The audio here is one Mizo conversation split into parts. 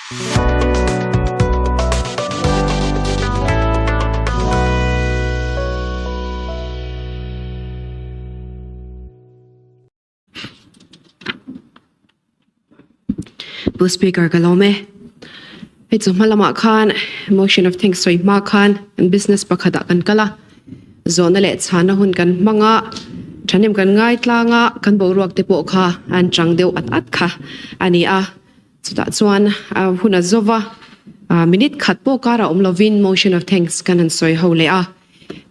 Pu Speaker ka lawm e. Hei chu hma lamah khan motion of thanks sawi hma khan kan business pakhatah kan kal a, zawhna leh chhana hun kan hmang a, thahnem kan ngai tlang a, kan boruak te pawh kha an chang deuh at at kha a ni a. Chutah chuan hun a zova, minute khat pawh karah awm lovin motion of thanks kan han sawi ho leh a.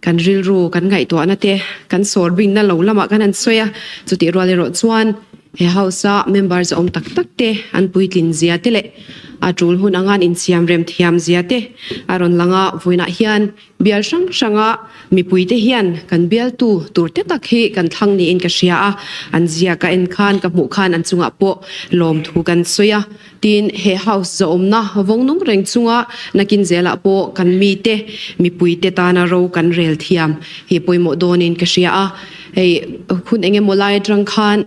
Kan rilru kan ngaihtuahna te kan sawr bingna lo lamah kan han sawi a, chutih rual erawh chuan he House-a member zawm tak tak te an puitlin zia te leh a tul hun anga an insiam rem thiam zia te a rawn lang a, vawiinah hian bial hrang hranga mipuite hian kan bialtu tur te tak hi kan thlang niin ka hria a, an zia ka en khan ka hmuh khan an chungah pawh lawmthu kan sawi a. Tin, he House zawhawmna vawng nung reng chunga nakin zelah pawh kan mite, mipuite tana ro kan rel thiam hi pawimawh dawnin ka hria a. Hei hun eng emaw lai atang khan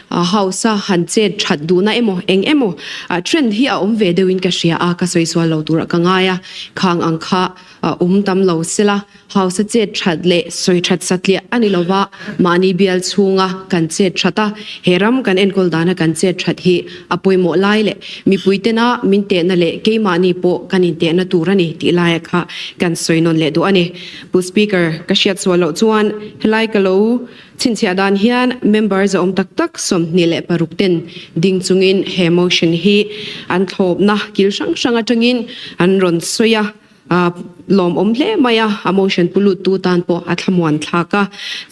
House-a han chet that duhna emaw eng emaw trend hi a awm ve deuhin ka hria a, ka sawi sual lo turah ka ngai a. Khang ang kha awm tam lo sela. Hausa chet that leh sawi that satliah a ni lova, mahni bial chhunga kan chet that a, he ram kan enkawl dana kan chet that hi a pawimawh lai leh mipui tena min tehna leh keimahni pawh kan intehna tur a ni tih laia kha kan sawi nawn leh duh a ni. Pu Speaker, ka hriat sual loh chuan helai ka lo chhinchhiah dan hian member zahawm tak tak 26 ten ding chungin he motion hi an thlawpna kil hrang hrang atangin an rawn sawi a. A lawmawm hle mai a, a motion pu lut tu tan pawh a thlamuan thlak a.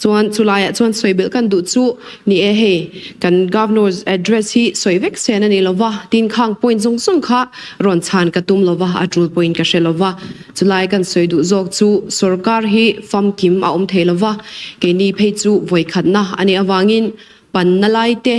Chuan chulaiah chuan sawi belh kan duh chu ni e hei, kan Governor's address hi sawi vek sen a ni lo va, tin khang point zawng zawng kha rawn chhan ka tum lo va, a tul pawhin ka hre lo va. Chulai kan sawi duh zawk chu sorkar hi famkim a awm thei lo va, keini phei chu vawikhatna a nih avangin panna lai te,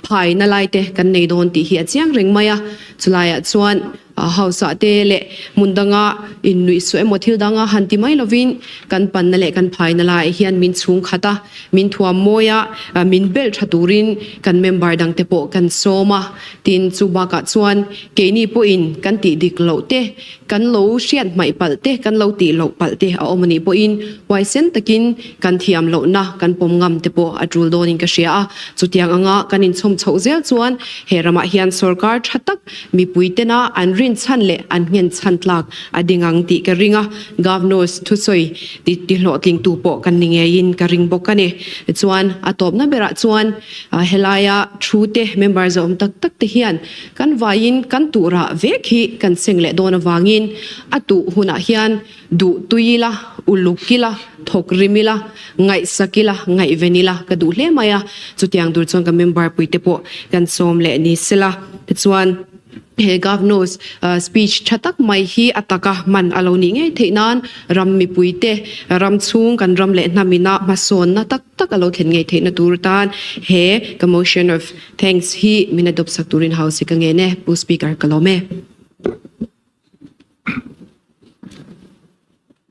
phaina lai te kan nei dawn tih hi a chiang reng mai a. Chulaiah chuan House ah te leh hmun danga innuih suah emaw thil danga han ti mai lovin kan panna leh kan phaina laiah hian min chhung khat a, min thuam mawi a, min belh tha turin kan member dang te pawh kan sawm a. Tin, chu bakah chuan keini pawhin kan tih dik loh te, kan lo hriat hmaih palh te, kan lo tih loh palh te a awm a nih pawhin huaisen takin kan thiam lohna kan pawm ngam te pawh a tul dawnin ka hria a. Chutiang anga kan inchhawm chhoh zel chuan he ramah hian sorkar tha tak Mipui tena an rin chhan leh an nghen chhan tlak a ding ang tih ka ring a, Governors thusawi ti tihlawhtlingtu pawh kan ni ngeiin ka ring bawk a ni. Chuan a tawpna berah chuan helaia thu te member zawm tak tak te hian kan vaiin kan tuhrah vek hi kan seng leh dawn avangin a tuh hunah hian Duh tui ila, uluk ila, thawk rim ila, ngaihsak ila, ngaihven ila ka duh hle mai a. Chutiang tur chuan ka member puite pawh kan sawm leh ni sela. Tichuan he Governor's speech tha tak mai hi a taka hman a lo nih ngei theih nan ram mipuite, ram chhung kan ram leh hnam ina hmasawnna tak tak a lo thlen ngei theihna tur tan he ka motion of thanks hi min adopt sak turin House hi ka ngen e. Pu Speaker ka lawm e.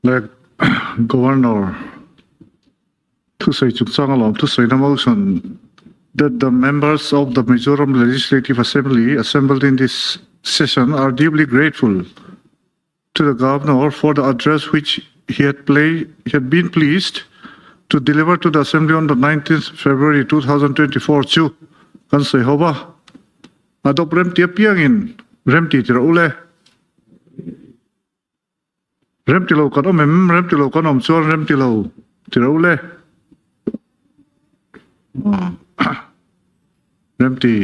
Le Governor thusawi chungchang alawm thusawina motion that the members of the Mizoram Legislative Assembly assembled in this session are deeply grateful to the Governor for the address which he had, play, he had been pleased to deliver to the Assembly on the 19th February 2024 chu kan sawi ho ba. A dawp remti apiangin remti ti rawh u le. Remti lo kan awm em? Remti lo kan awm chuan remti lo ti rawh u le. Remti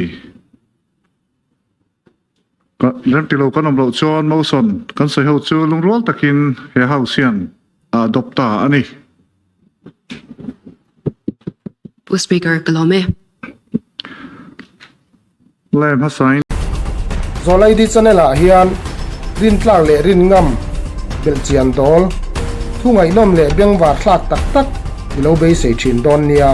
Remti lo kan awm loh chuan motion kan sawi ho chu lungrual takin he house hian a adopt ta a ni. Pu Speaker, ka lawm e. Lem hmasain. Zawlaidi channel ah hian rintlak leh rinngam belhchian dawl, thu ngaihnawm leh bengvar thlak tak tak i lo beisei thin dawn nia.